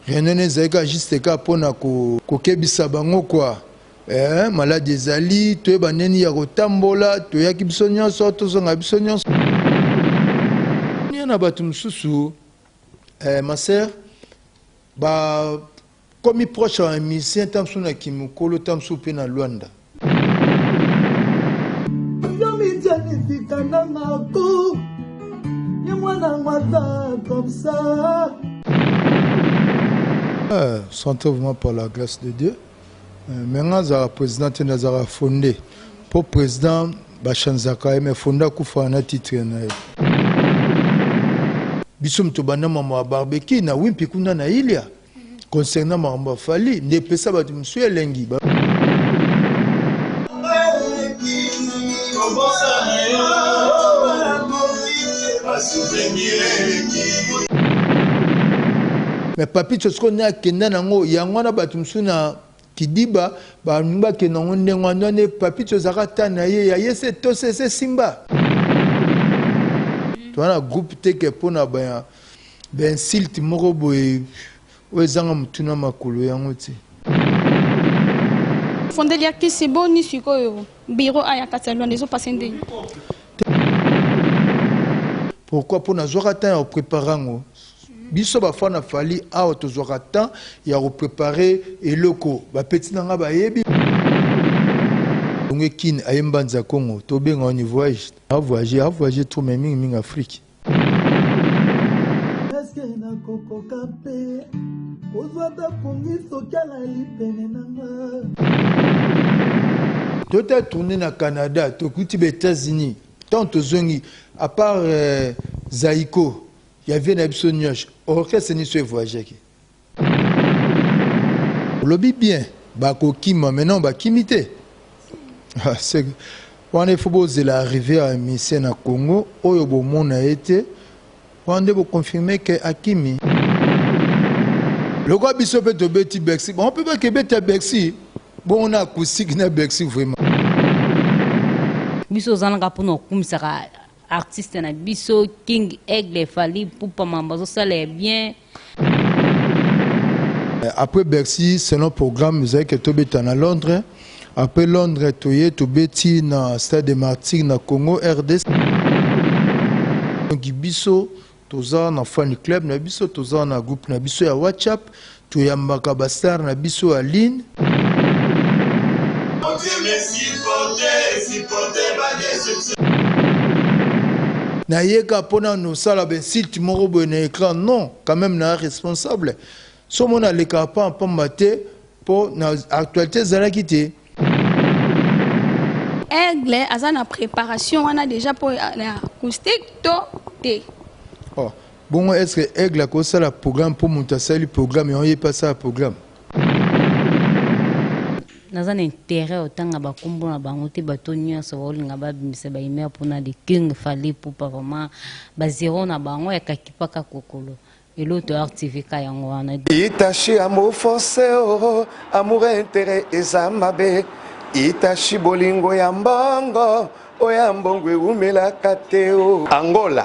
Réunion ezali kaka juste kaka mpona kokebisa bango quoi. Eh, maladi ezali, toyeba ndeni ya kotambola, toyaki biso nyonso, tozonga biso nyonso. Na bato mosusu, eh, ma sœur, ba komi proche ya musicien ntango mosusu na kimokolo, ntango mosusu mpe na Luanda. Yo mitiani tika nanga ko ye mwana ngwata comme ça. Santé vraiment par la grâce de Dieu. Mais nga azalaka président te, nazalaka fondé. Po président bachanzaka ye, mais fondé akufa na titre na ye. Biso moto banda mama ya barbecue na Wimpi kuna na Ilia concernant makambo ya Fally nde epesa bato mosusu elengi. Mais Papi Tsotsko nde akenda nango, yango wana bato mosusu na Kidiba balingi bakenda yango ndenge wana nde Papi Tso azalaka ta na ye ya ye se to se se simba. Toza na groupe te ke mpona ba ba insulte moko boye oyo ezanga motu na makolo yango te. Fondeli ya kisi boni sikoyo bureau aya kati ya Luanda ezo passe ndenge. Pourquoi? Mpo nazwaka temps ya koprepare yango. Biso ba fan na Fally awa tozwaka temps ya koprepare eloko. Bapeti na nga bayebi. Longue Kin aye Mbanza Congo tobenga yo ni voyage. A voyage, a voyage trop mais mingi mingi Afrique. Est-ce que nakokoka mpe kozwa ata pongi soki alali pene na nga? Tota tourner na Canada, tokuti ba Etats-Unis. Tant tozongi, à part Zaiko, ya vie na biso niosh, orchestre niso e voyageaki. Olobi bien, bakokima, mais non bakimi te. Ah, c'est wana il faut bozela arrivée ya musicien na Congo oyo bomona ye te, wana nde boconfirme ke akimi. Lokola biso mpe tobeti Bercy, bango mpe bakebeta Bercy, bongo na acoustique na Bercy vraiment. Biso ozalaka mpona okumisaka artiste na biso King Aigle Fally Ipupa mambo azosala ya bien. Après Bercy, selon programme, ezalaki ke tobeta na Londres. Après Londres, toye tobeti na Stade des Martyrs na Congo RDC. Donc biso toza na fan club na biso, toza na groupe na biso ya WhatsApp, toyambaka ba star na biso ya ligne. Nayeka mpona nosala ba insulte moko boye na écran, non, quand même na responsable. So mona alekaka pa pamba te mpo na actualité ezalaki te. Aigle aza na préparation wana déjà mpo na acoustique to te. Oh, bongo est-ce que Aigle akosala programme mpo moto asali programme yango ye mpe asala programme? Naza na intérêt otanga bakombo na bango te, bato nyonso baolinga babimisa ba email mpona le King Fally Ipupa, vraiment ba zéro na bango ya kakipaka kokolo eloko to RTV ka yango wana. Itachi amour forcé oh, amour intérêt eza mabe. Itachi bolingo ya mbongo oya mbongo ewumelaka te o. Angola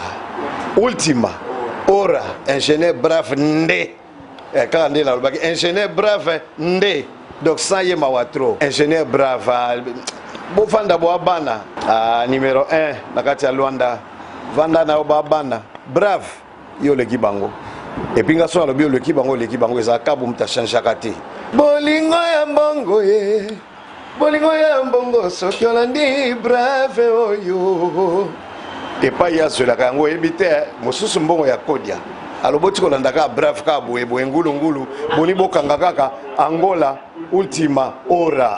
Ultima Ora ingénieur brave nde eh, kaka nde nalobaki ingénieur brave nde donc sans ye mawa trop ingénieur brave ah, bovanda boa bana ah, numéro 1 na kati ya Luanda vanda na yo ba bana brave yo oleki bango epuis nga so nalobi oleki bango oleki bango ezalaka kabu moto achangeaka te bolingo ya mbongo ye bolingo ya mbongo soki olandi brave oyo epai ye azwelaka yango oyebi te mosusu mbongo ya kodia aloboti kolanda kaka brave kaka boye boye ngulungulu boni bokanga kaka Angola Ultima Ora.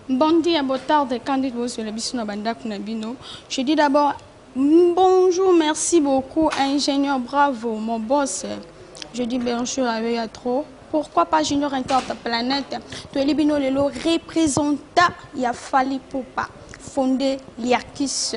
Bon dia, boa tarde, Candide Bozwela biso na bandako na bino. Je dis d'abord bonjour, merci beaucoup, ingénieur, bravo, mon boss. Je dis bonjour à eux à trop. Pourquoi pas Junior Inter Planète? Toyeli bino lelo représentant ya Fally Ipupa, fondé Liakis.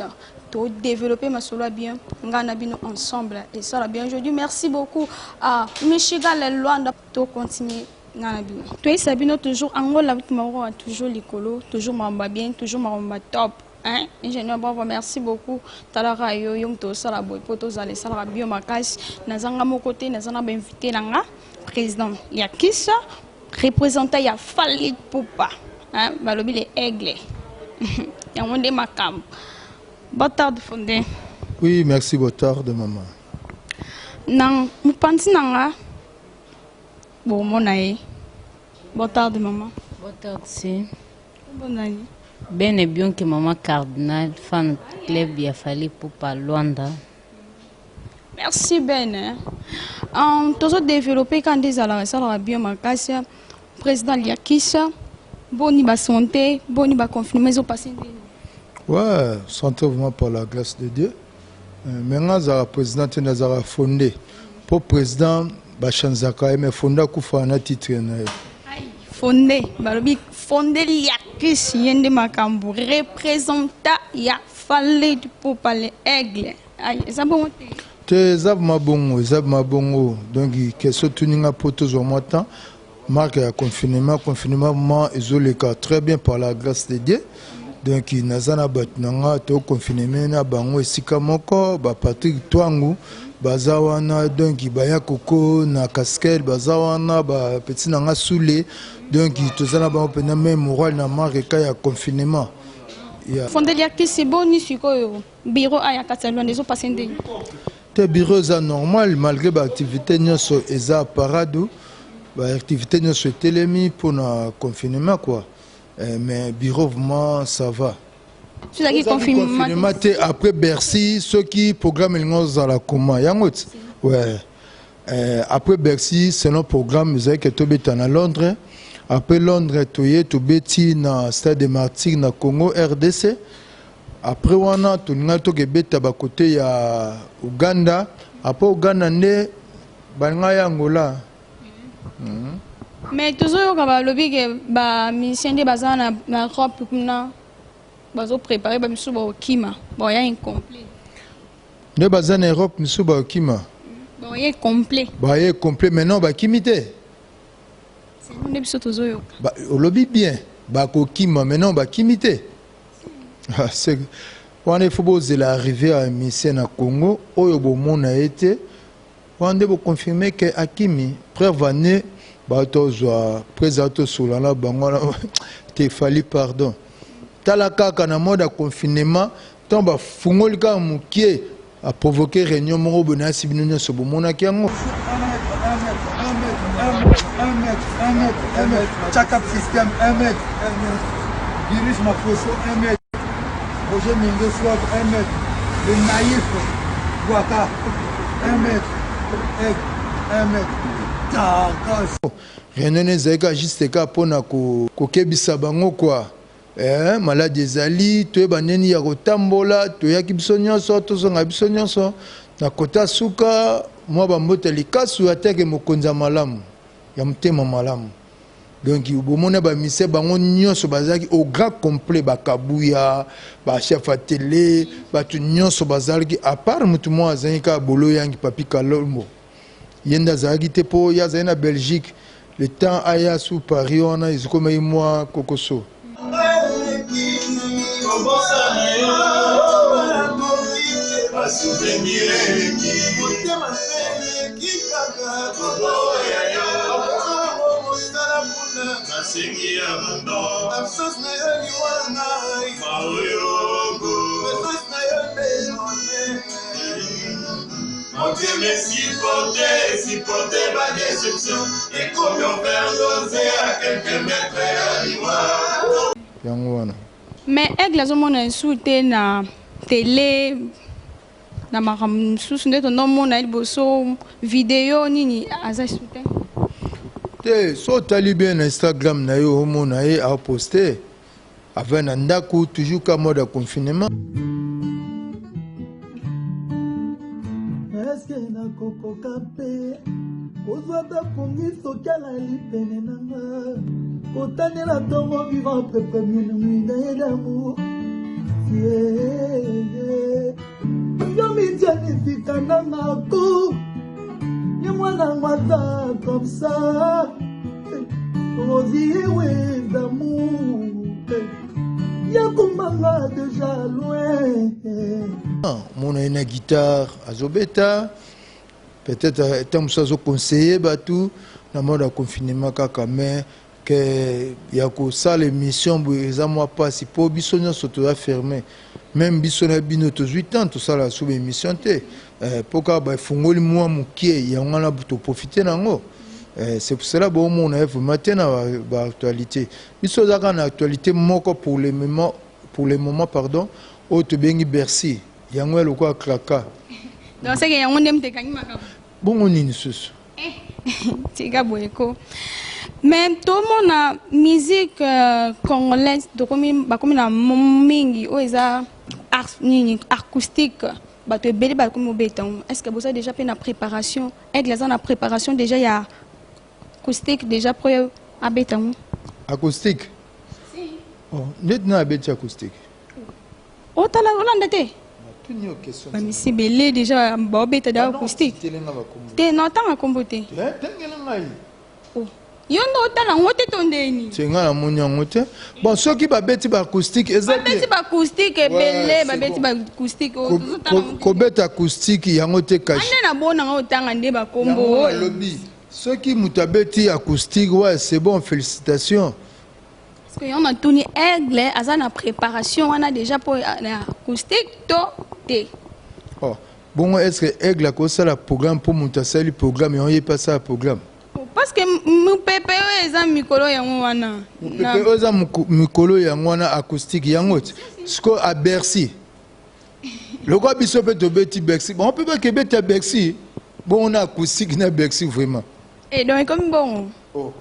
To développer masolo bien, nga na bino ensemble et ça bien. Je dis merci beaucoup à Michigan Luanda. To continuer nga na bino. Toyisa bino toujours Angola moko toujours likolo, toujours mamba bien, toujours mamba top. Hein? Ingénieur bravo, merci beaucoup. Talaka yo yo moto osala boye mpo tozala esalaka bio makasi. Naza nga moko te, naza na bainvité na nga, président ya Kisa, représentant ya Fally Ipupa. Hein? Balobi le aigle. Yango nde makambo. Boa tarde Fonde. Oui, merci, boa tarde maman. Na mopanzi na nga bomona ye. Boa tarde maman. Boa tarde si. Kombo nani? Bene Bionke maman cardinal fan club ya Fally Ipupa Luanda. Merci Ben. Um, tozo développer quand des ala esalaka bien makasi. Président Liakisha, boni ba santé, boni ba confinement ezo passer ndeni. Ouais, santé vraiment par la grâce de Dieu. Euh, mais nga azalaka président te nazalaka fonde mpo président bachanzaka ye mais fonde akufa na titre na ye. Fonde balobi fonde liakisi ye nde makambo representant ya Fally Ipupa le aigle. Ai eza bongo te. Te eza vraiment bongo, eza vraiment bongo. Donc question otuni nga mpo tozwa mwa temps marque ya confinement, confinement vraiment ezoleka très bien par la grâce de Dieu. Donc naza na bato na nga to confineme na bango esika moko, ba Patrick Twangu baza wana, donc baya koko na casquette baza wana, ba petit na nga Soule, donc toza na bango mpenza même moral na marque ka ya confinement. Yeah. Fondeli ya kisi boni sikoyo bureau aya kati ya Luanda ezo passer ndenge? Te bureau eza normal malgré ba activité nyonso eza parado, ba activité nyonso etelemi mpona confinement quoi. Eh, mais bureau vraiment ça va. Tozalaki confinement te après Bercy soki programme elingi ozala comment yango ti ouais. Eh, après Bercy selon programme ezalaki ke tobeta na Londres, après Londres toye tobeti na stade de Martyrs na Congo RDC, après wana tolingaki tokebeta bakote ya Uganda, après Uganda nde balinga ya Angola. Mais tozoyoka balobi ke ba musiciens nde baza na na Europe kuna bazo préparer ba misusu bakokima baoya incomplet. Nde baza na Europe misusu bakokima. Baoya complet. Baye complet mais non bakimi te. Selon nde biso tozoyoka. Ba, olobi bien bakokima mais non bakimi te. Ah, c'est wana il faut bozela arrivée ya musicien na Congo oyo bomona ye te. Wana nde bo confirmer que akimi, preuve en est bato ozwa preza tosola na bango wana te Fally pardon. Tala kaka na mode ya confinement tango bafungoli kaka mukie a provoquer reunion moko boye nayasi bino nionso bomonaki yango. Roger Mingo Swag 1 mètre, le naïf Waka 1 mètre, Aigle 1 mètre, Tarkas. Reunion ezali kaka juste kaka pona kokebisa bango quoi. Eh, maladi ezali, toyeba ndeni ya kotambola, toyaki biso nyonso, tozonga biso nyonso. Na kota suka, mwa bambote likasu atake mokonzi ya malamu, ya motema malamu. Donc bomona ba musiciens bango nyonso bazalaki au grand complet, ba Kabuya, ba chef ya tele, bato nyonso bazalaki à part mutu moko azalaki kaka Bolo Yangi Papi Kalombo. Ye nde azalaki te po ye azali na Belgique, le temps aya sous Paris wana ezokomaki mwa kokoso. Yango wana. Mais aigle azomona lisusu te na tele na makambo mosusu nde tonomona ye liboso video nini aza lisusu te. Te so otali bien na Instagram na ye omona ye aposte avant na ndaku toujours ka mode ya confinement. Eske nakokoka mpe kozwa ata pongi soki alali pene na nga kotanela ntongo vivant après premier nuit na ye d'amour yo mitiani sika na nga ko ye mwana ngo aza comme ça Rosie oui d'amour. Ya kombanga deja loin. Mona ye na guitare azobeta, peut-être ntango mosusu azoconseille bato na mode ya confinement kaka, mais ke ya kosala émission boye eza mwa mpasi, mpo biso nyonso toza fermé. Même biso na bino tozwi temps tosala so baémission te, mpo kaka bafungoli mwa mokie, yango wana toprofite nango. C'est pour cela bomona ye vraiment te na baactualité. Biso oza kaka na actualité moko pour le moment, pardon, oyo tobengi Bercy, yango ya lokola kraka. Donc seke yango nde moto ekangi makambo. Bongo nini susu? Tika boye ko, mais tomona musique congolaise tokomi, bakomi na mingi oyo eza art, nini, acoustique. Bato ebele bakomi obeta yango. Est ce que boza déjà mpe na préparation? Aigle aza na préparation déjà ya acoustique déjà po abeta yango? Acoustique? Oh, ndeti na abeti acoustique. Otala, olanda te. Natuni yo question. Bamisi ebele déjà baobeta da acoustique. Telenga bakombo. Te, na otanga nkombo te. Tengela ngai. Oh. Yo nde otala yango te to ndeni? Te, ngai namoni yango te. Bon, soki babeti baacoustique, eza Babeti baacoustique ebele. Babeti baacoustique. Kobeta acoustique yango te kasi. Ande na bonanga otanga nde bakombo. Alobi soki moto abeti acoustique, ouais, c'est bon, félicitations. Parce que yango natuni, Aigle aza na préparation wana déjà mpo na acoustique to te? Oh. Bongo est ce que Aigle akosala programme mpo moto asali programme yango, ye mpe asala programme? Parce que mopepe oyo eza mikolo yango wana. Mopepe oyo eza mikolo yango wana, acoustique yango ti sikoyo a Bercy, lokola biso mpe tobeti Bercy, bango mpe bakebeta Bercy. Bongo na acoustique na Bercy, vraiment. E donc ekomi bongo. Oh.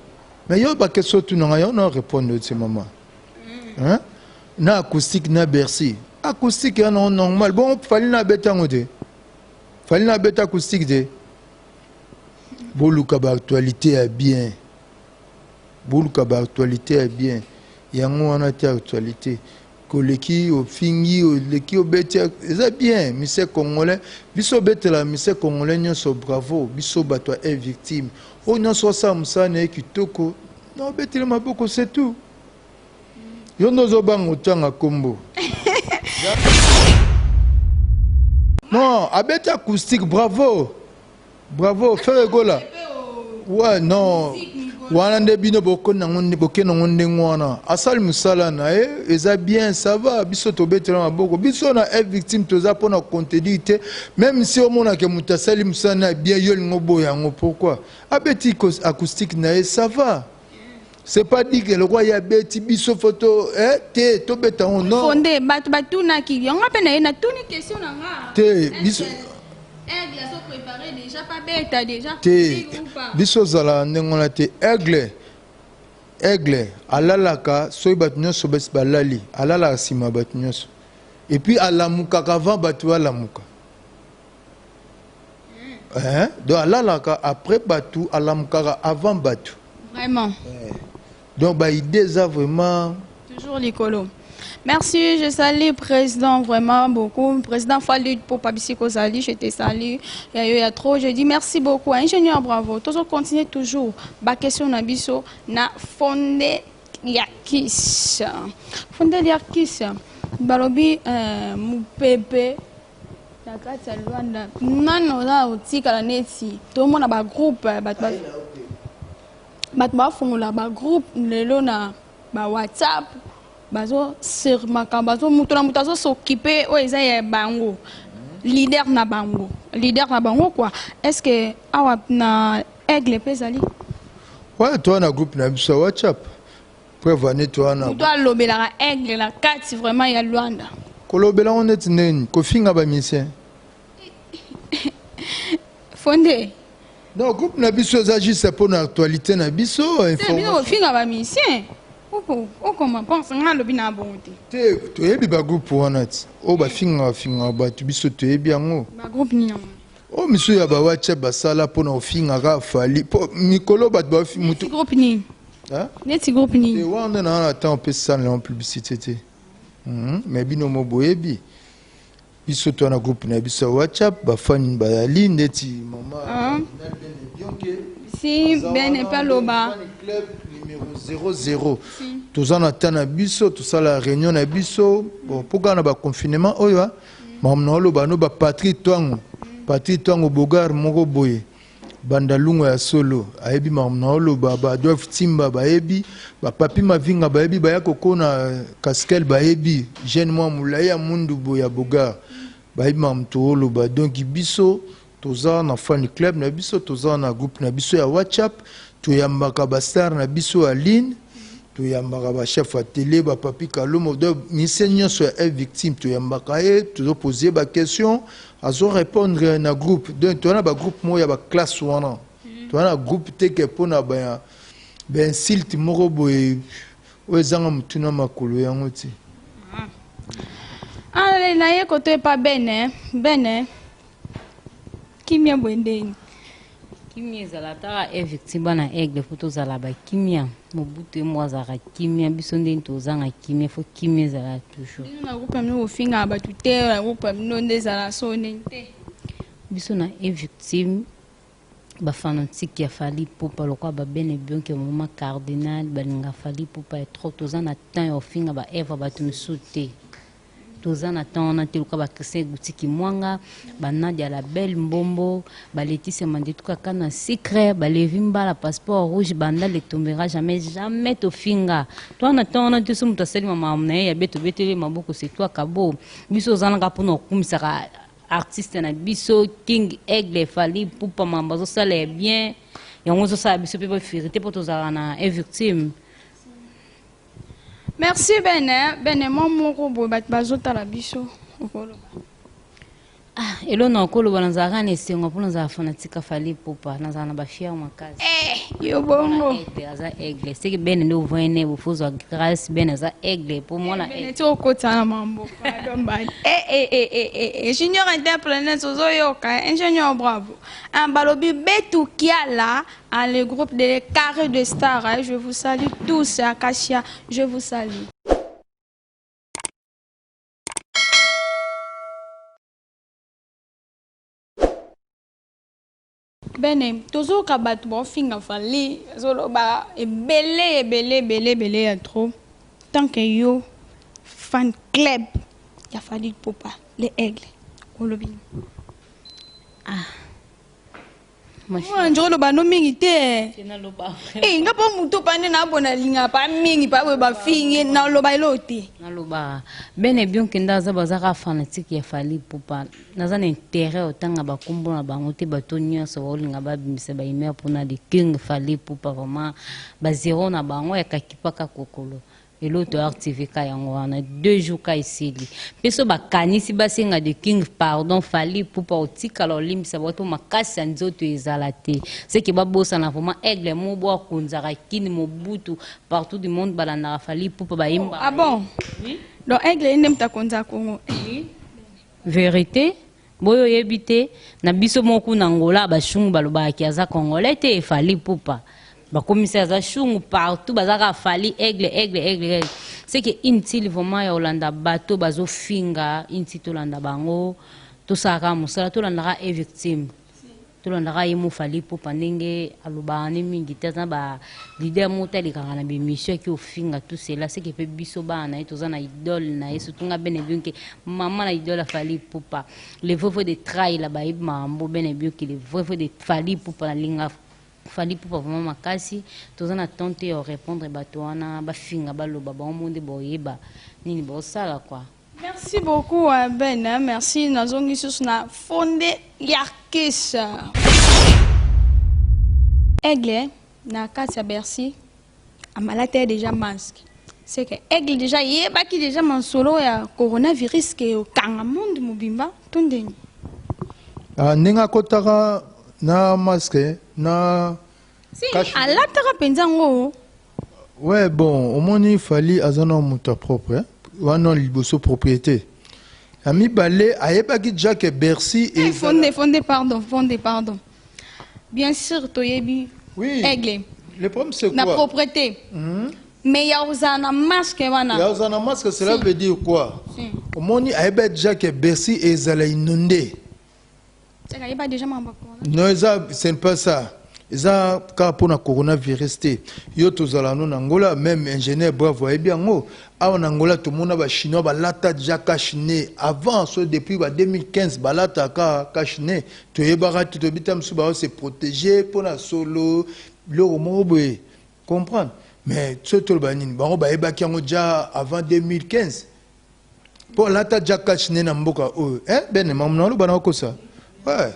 Mais yo, baquestion otunanga yo na répondre ti mama, hein? Na acoustique na Bercy, acoustique ya nango normal. Bongo Fally na abeta yango te? Fally na abeta acoustique te. Boluka baactualité ya bien, boluka baactualité ya bien. Yango wana te actualité koleki ofingi, oleki obeti, eza bien. Mise congolais, biso obetela mise congolais nyonso bravo. Biso bato ya victime oyo nyonso osala mosala na ye kitoko, na obeteli maboko, c'est tout. Yo nde ozobanga otanga nkombo. Non, abeti acoustique, bravo, bravo Ferre Gola. Ouais, non, wana nde bino bokende nango ndenge wana. Asali mosala na ye, eza bien, ça va. Biso tobetela maboko. Biso na F Victime toza mpona contredire te. Même si omonake moto asali mosala na ye bien, yo olingo boya yango, pourquoi? Abeti acoustique na ye, ça va. C'est pas dit que lokwa ye abeti, biso fo to te tobeta yango, non. Fonde bato batunaki yango mpe na ye, natuni question na nga. Te, biso Aigle azo préparé déjà pa beta déjà te. Biso ozala ndenge wana te. Aigle, Aigle alalaka soki bato nyonso basi balali, alalaka nsima ya bato nyonso, et puis alamukaka avant bato balamuka. Hein? Donc alalaka après bato, alamukaka avant bato. Vraiment. Donc baidée eza vraiment Toujours likolo. Merci, je salue président vraiment beaucoup. Président Fally pour Pabisi Kozali, je te salue. Il y a trop, je dis merci beaucoup. Ingénieur, bravo. Toujours continuer toujours. Ba question na biso na Fondé Yakis. Fondé Yakis. Balobi mupepe na kati ya Luanda nano oza otikala neti tomona bagroupe, bato bato bafongola bagroupe lelo na bawhatsapp, bazo makambo, bazo moto na moto azosokipe oyo eza ya bango, leader na bango, leader na bango quoi. Est ce que awa na Aigle mpe ezali? Wana toza na groupe na biso ya WhatsApp, preuve ane toza na Moto alobelaka Aigle na kati vraiment ya Luanda? Kolobela ngo neti ndeni? Kofinga bamusicien? Fonde. Non, groupe na biso eza juste mpo na actualité na biso. Te, bino kofinga bamusicien okoma pense nga alobi na bongo te. Te, toyebi bagroupe wana ti oyo bafingaka fingaka bato, biso toyebi yango. Bagroupe nini yango? Oyo misusu ya bawhatsapp basala mpona kofingaka Fally, mpo mikolo bato Neti groupe nini? Neti groupe nini? Wana nde naa na temps opesana yango publicité te. Mais bino mo boyebi, biso to na groupe na biso ya WhatsApp, bafani bazali ndeti mama Si bene mpe aloba. numéro 00. Toza na temps na biso, tosala réunion na biso. Bon, mpo kaka na baconfinement oyo, ah, makambo na oloba no baPatrik Twango, Patrik Twango Bogar moko boye, banda lungo ya solo, ayebi makambo na oloba. Baadolphe Timba bayebi, bapapi Mavinga bayebi, baya kokona Caskel bayebi, jeune mwa molai ya mundu boye ya Bogar bayebi makambo tooloba. Donc biso toza na fan club na biso, toza na groupe na biso ya WhatsApp, toyambaka bastar na biso ya ligne, toyambaka bachef ya télé, bapapi Kalomo. Donc mise nyonso ya F Victime toyambaka ye, tozopose ye baquestion, azorépondre na groupe. Donc toza na bagroupe moko ya baclasse wana, toza na groupe teke mpona bainsulte moko boye oyo ezanga motu na makolo yango te. Ale na ye koto epa bene bene, kimia boye ndeni? Kimia ezala taka e Victime, bana Aigle fo tozala bakimia. Mobutu ye moko azalaka kimia, biso ndeni tozanga kimia, fo kimia ezala toujours. Bino na groupe ya bino kofingaka bato te? Na groupe ya bino nde ezala so ndeni te? Biso na e Victime, bafanatike ya Fally Ipupa lokola babene Bionke, mama Cardinal, balinga Fally Ipupa ya trop. Toza na temps ya kofinga baevre bato mosusu te, toza na temps wana te. Lokola bachristien Egutiki Mwanga, banadia la belle Mbombo, baletisia Mandetu kaka na secret, balevi mbala passeport rouge, banda le tombera jamais jamais tofinga. Toza na temps wana te. So moto asali makambo na ye ya be, tobeteli maboko, c'est toi kabo. Biso ozalaka mpona kokumisaka artiste na biso King Aigle Fally Ipupa. Mambo azosala ya bien, yango ezosala biso mpe bafierté mpo tozalaka na e Victime. Merci bene bene. Mwa moko boye, bato bazotala biso, okoloba? Ah, elo na okoloba, nazalaka na esengo mpo nazala fanatique Fally Ipupa, nazala na bafiere makasi. Eh, yo bongo. Aigle aza aigle, seki bene nde ovene bofozwa grâce. Bene aza aigle mpo mwana. Bene ti okota na mambo, pardon bani. Eh, eh, eh, eh, eh, eh. Junior Interplanète, ozoyoka ingénieur bravo. Ah, balobi Betu Kiala, ah, le groupe de Carré de Star, hein, je vous salue tous. Acacia, je vous salue. Bene, tozoyoka bato baofinga Fally, azoloba ebele ebele ebele ebele ya trop. Tant que yo fan club ya Fally Ipupa le Aigle, olobi? Ah. Mwana oloba no mingi te. Eh, nga mpo motu pa nde nabona alingaka pa mingi pa boye bafingi, naloba elo te. Naloba bene Bionke nde aza bazaka fanatique ya Fally Ipupa. Naza na intérêt otanga bakombo na bango te. Bato nyonso baolinga babimisa baimere mpona le King Fally Ipupa, vraiment bazero na bango ya kakipaka kokolo. Elo to active ka yango wana 2 jours ka esili mpe so bakanisi basenga de King pardon, Fally Ipupa otikala olimbisa bango to makasi ya nzoto ezala te. Seke babosana vraiment Aigle mo bo akonzaka kini Mobutu partout du monde, balandaka Fally Ipupa, bayemba. Ah bon? Oui. Donc Aigle ye nde moto akonza Kongo? Vérité boyo oyebi te. Na biso moko kuna Ngola, bashungu balobaka aza congolais te. Fally Ipupa bakomisi aza shungu partout, bazaka Fally Aigle, Aigle, Aigle, Aigle. C'est que inutile vraiment ya kolanda bato bazofinga, inutile tolanda bango. Tosalaka mosala, tolandaka e Victime, tolandaka ye mo Fally Ipupa ndenge alobaka ne mingi te. Aza na baleader moko te alekaka na bémission aki ofinga. Tout cela, c'est que mpe biso bana na ye toza na idole na ye, surtout nga bene Bionke, mama na idole ya Fally Ipupa, le vrai vrai de trail. Bayebi makambo bene Bionke, le vrai vrai de Fally Ipupa. Nalinga Fally Ipupa vraiment makasi. Toza na temps te ya répondre bato wana bafinga, baloba bango mo nde boyeba nini bosala quoi. Merci beaucoup Ben, hein, merci. Nazongi susu na Fonde Yarkis. Aigle na kati ya Bercy amalata ye déjà masque. C'est que Aigle déjà yebaki déjà masolo ya coronavirus ke okanga monde mobimba to ndeni? Ah, ndenge akotaka na masque na Si alataka mpenza yango. Ouais, bon, omoni Fally aza na moto ya propre wana. Liboso propriété ya mibale, ayebaki déjà ke Bercy. Hey, Fonde, Fonde, pardon, Fonde, pardon. Bien sûr toyebi. Oui. Aigle Le problème, c'est na quoi? Propreté, mais ya kozala na masque wana. Ya ozala na masque, cela Si. veut dire quoi? Si. Omoni, ayebaki déjà ke Bercy ezala inondé. Ayeba déjà mambo ya corona. Non, eza, ce n'est pas ça. Eza kaka mpona coronavirus te. Yo tozala no na Angola, même ingénieur Bravo ayebi yango. Awa na Angola tomona ba Chinois balata déjà cache-nez avant, so depuis ba 2015 balataka cache-nez. Toyebaka te, toyebi ta mosusu bao se protéger mpona solo biloko moko boye, comprendre. Mais so toloba nini, bango bayebaki yango déjà avant 2015 mpo alata déjà cache-nez na mboka oyo. Eh, bene mamu na oloba na okosa, ouais,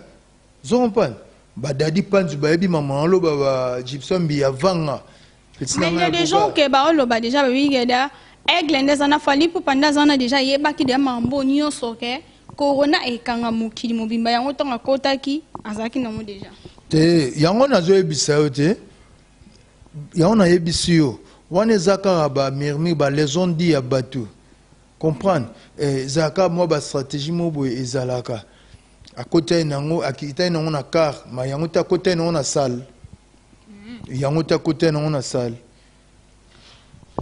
zo comprendre. Badadi Panzu bayebi mama na oloba, ba Gibson Mbiyavanga. Petit na Mais il y a des gens ke baoloba déjà, babikeda Aigle nde aza na Fally Ipupa, nde aza na déjà ayebaki deya mambo nyonso ke corona ekanga mokili mobimba. Yango ntango akotaki, azalaki nango déjà. Te, yango nazoyebisa yo te, yango nayebisi yo wana eza kaka bamurmure, balaison di ya bato, comprendre. Ezalaka mwa bastratégie moko boye, ezalaka akota ye nango, akita ye nango na car, ma yango te akota ye nango na salle, yango te akota ye nango na salle.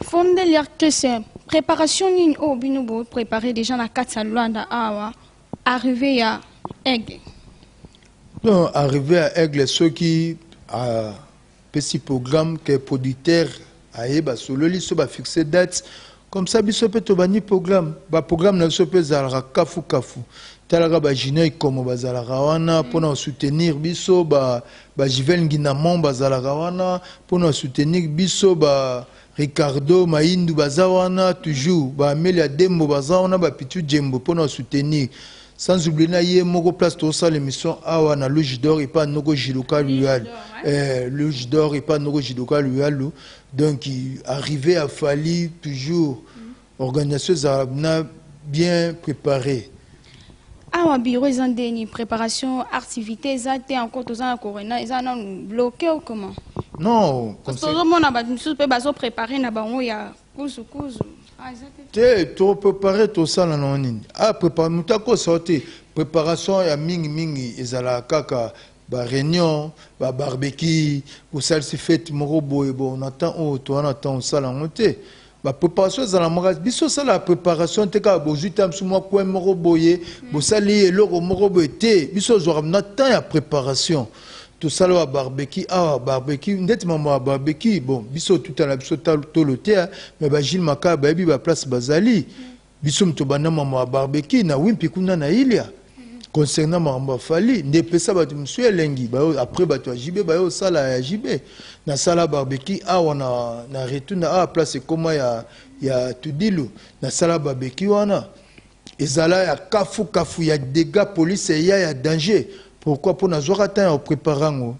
Fondeli artiste, préparation nini oyo bino bopréparé déjà na kati ya Lwanda awa, arrivé ya Aigle? Non, arrivé à Aigle, soki apesi programme ke producteur ayeba sololi, so bafixe date comme ça, biso mpe tobandi programme. Baprogramme na biso mpe ezalaka kafu kafu. Talaka bajunior ikomo bazalaka wana mpona kosoutenir biso, bajivel Nginamon bazalaka wana mpona kosoutenir biso, ba Ricardo Maindu baza wana toujours, baAmelia Dembo baza wana, bapitu Djembo mpona kosoutenir, sans oublier na ye moko place tosala émission awa na Louge d'Or epa noko Jiluka Luyalu, Louge d'Or epa noko Jiluka Luyalu. Donc arrivé à Fally, toujours organisation ezala na bien préparé. Awa bureau eza ndeni, préparation activité eza te encore? Toza na corona, eza nanu bloqué ou comment? Non. Parce tozomona bato mosusu mpe bazoprépare na bango ya kuzukuzu. Ah, eza te? Te, toprépare, tosala nango nini? Ah, prépare, moto akosa te. Préparation ya mingimingi ezalaka kaka baréunion, babarbecue, bosalisi fête moko boye. Bon, na temps oyo toza na temps osala yango te. Bapréparation ezala makasi. Biso osalaka préparation te kaka bozwi ta mosu mwa coin moko boye, bosali eloko moko boye te. Biso ozwaka na temps ya préparation, tosala ba barbecue awa, barbecue ndeti mambo ya barbecue. Bon, biso otutana biso tolo te, mais bagile Makaya bayebi baplace bazali. Biso moto banda mambo ya barbecue na Wimpi kuna na Ilia concernant makambo ya Fally, nde epesa bato mosusu elengi. Après bato ya JB baye osala ya JB. Nasala barbecue awa na retour awa, place ekoma ya Tudilu. Nasala barbecue wana, ezala ya kafu kafu, ya dégâts, police eya, ya danger. Pourquoi? Mpo nazwaka temps ya koprépare yango.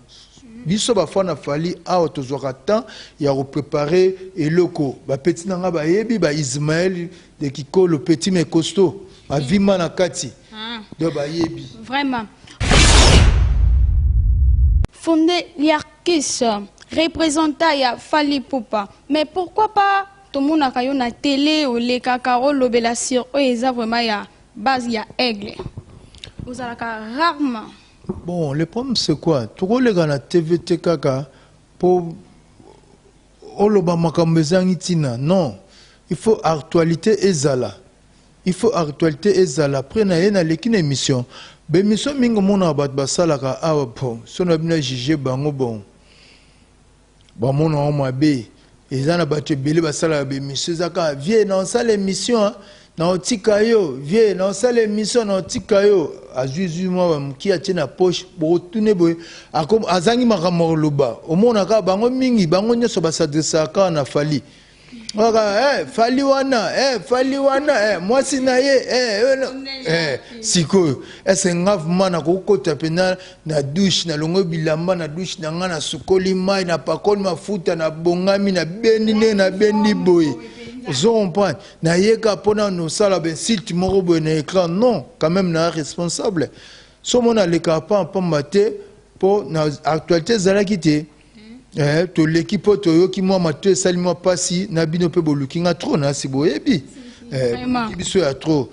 Biso bafan na Fally awa tozwaka temps ya koprépare eloko. Bapeti na nga bayebi, baIsmael de Kikolo, petit mais costaud, bavima na kati, donc bayebi. Vraiment, Fondé Liarkis, représentant ya Fally Ipupa, mais pourquoi pas tomonaka yo na télé, olekaka olobela sur oyo eza vraiment ya base ya Aigle? Ozalaka rarement. Bon, le problème, c'est quoi? Tokoleka na TV te kaka mpo oloba makambo ezangi ntina. Non, il faut actualité ezala, il faut actualité ezala. Après na ye naleki na émission, baémission mingi omonaka bato basalaka awa. Bon, so na bino juge bango, bon, bamona yango mabe. Eza na bato ebele basalaka baémission, eza kaka vie na osala émission na otika yo, vie na osala émission na otika yo, azwizwi mwa bamoki atie na poche. Bokotune boye, azangi makambo koloba. Omonaka bango mingi, bango nyonso basadresaka kaka na Fally kaka, Fally wana, Fally wana, mwasi na ye. Sikoyo ese nga vraiment nakokota mpena na douche, nalongo bilamba na douche na nga, nasukoli mai, napakoli mafuta, nabongami, nabendi ndenge nabendi boye, ozo comprendre, nayeka mpona nosala bainsulte moko boye na écran? Non, quand même na responsable. So mona alekaka pa pamba te, mpo na actualité ezalaki te. Toleki mpo toyoki mwa mato, esali mwa mpasi na bino mpe boluki nga trop, nasi boyebi biso ya trop,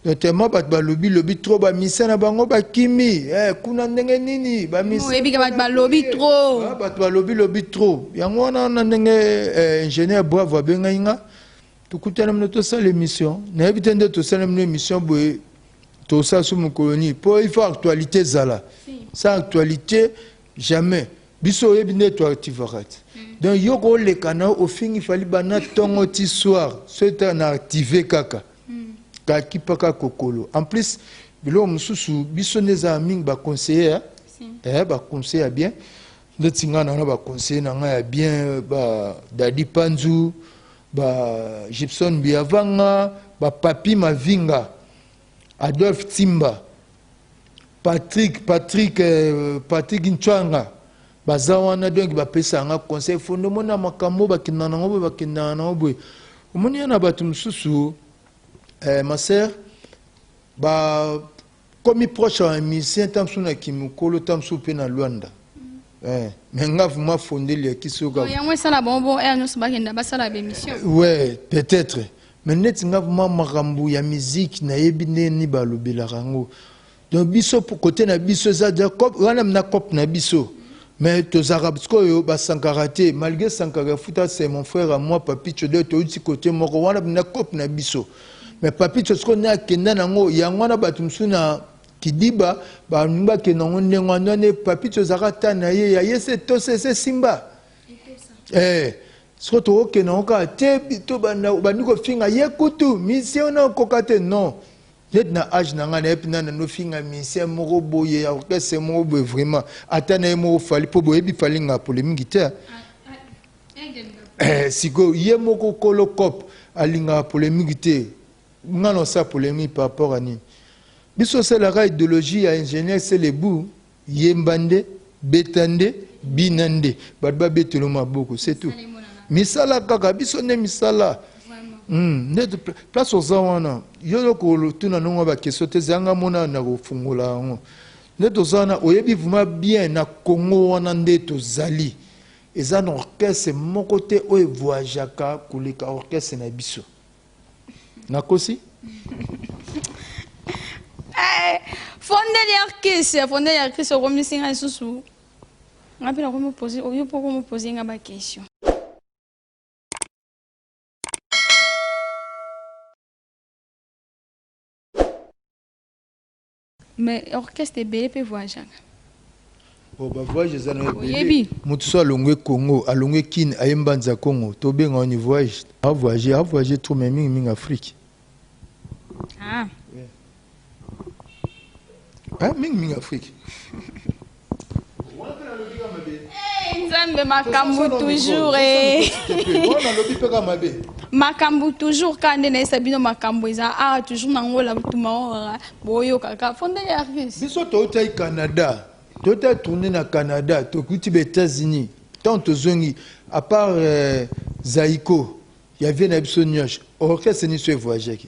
notamment bato balobi lobi trop, bamisa na bango bakimi kuna ndenge nini. Oyebika bato balobi trop. Bato balobi lobi trop. Yango wana na ndenge ingénieur Bravo abengai nga, tokutana mino, tosala émission. Nayebi te nde tosala mino émission boye, tosala so mokolo nini, mpo il faut actualité ezala. Sans actualité, jamais. Biso oyebi nde toactivaka te. Donc yo koleka na yo ofingi Fally banda ntongo ti soir, soki ta na active kaka kakipaka kokolo. En plus biloko mosusu biso nde ezala mingi baconseiller, baconseiller ya bien. Ndeti ngai na baconseiller na ngai ya bien, ba Dadi Panzu, ba Gibson Biavanga, ba Papi Mavinga, Adolphe Timba, Patrick Nchwanga, baza wana. Donc bapesa yanga conseil fondo, omona makambo bakendaka nango boye, bakendaka nango boye. Omoni ya na bato mosusu, ma sœur, bakomi proche ya musicien, ta mosusu na kimokolo, ta mosusu mpe na Lwanda. Mais nga vraiment fondeli ya kisoka. Yango esala bango bo aire nyonso bakenda basala bémission. Ouais, peut-être, mais neti nga vraiment makambo ya musique nayebi ndenge nini balobelaka yango. Donc biso côté na biso eza dia wana na cope na biso, mais tozalaka sikoyo basankara te, malgré Sankara futa, c'est mon frère à moi. Papi Chodo, touti côté moko wana na cope na biso, mais Papi Cho sikoyo nde akenda nango. Yango wana bato mosusu na kidiba balingi bakenda yango ndenge wana wana. Papi Cho ezalaka ta na ye ya ye se tose se simba. Sikoyo tokokenda yango kaka te, to bandi kofinga ye kutu mission na okoka te. Non, neti na age na ngai nayebi nani anofinga musicien moko boye ya orchestre moko boye. Vraiment, ata na ye moko Fally, mpo boyebi Fally nga polémique te. Sikoyo ye moko kolo cop alingaka polémique te. Nga na osala polémique par rapport à nini? Biso osalaka idéologie ya ingénieur Selebu, yemba nde, beta nde, bina nde, bato babetelo maboko, c'est tout. Misala kaka, biso nde misala. Nde place oza wana, yo kotuna nongo baquestion te, ezanga mona na kofungola yango. Nde toza wana, oyebi vraiment bien, na Congo wana nde tozali, eza na orchestre moko te oyo evoyageaka koleka orchestre na biso. Nakosi? Fondeli orchestre, fondeli orchestre, okomisi nga lisusu, nga mpe nakomopose oyo mpo okomopose nga baquestion. Mais orchestre ebele mpe voyageaka. Bon, bavoyage eza na ebele. Motu so alongwe Congo, alongwe Kine, aye Mbanza Congo, tobenga wani voyage. Avoyage, avoyage trop, mais mingimingi Afrique. Ah. Yeah. Mingimingi Afrique. Nzambe, makambo toujours. Nalobi mpe kaka mabe. Makambo toujours kaka nde nayesa bino, makambo eza awa toujours nango la butuma orara boyokaka fondeli artiste. Biso toutaki Canada, toutaki tourne na Canada, tokuti ba États-Unis. Ntango tozongi, à part Zaiko ya vie na biso nyonso, orchestre nyonso evoyageaki.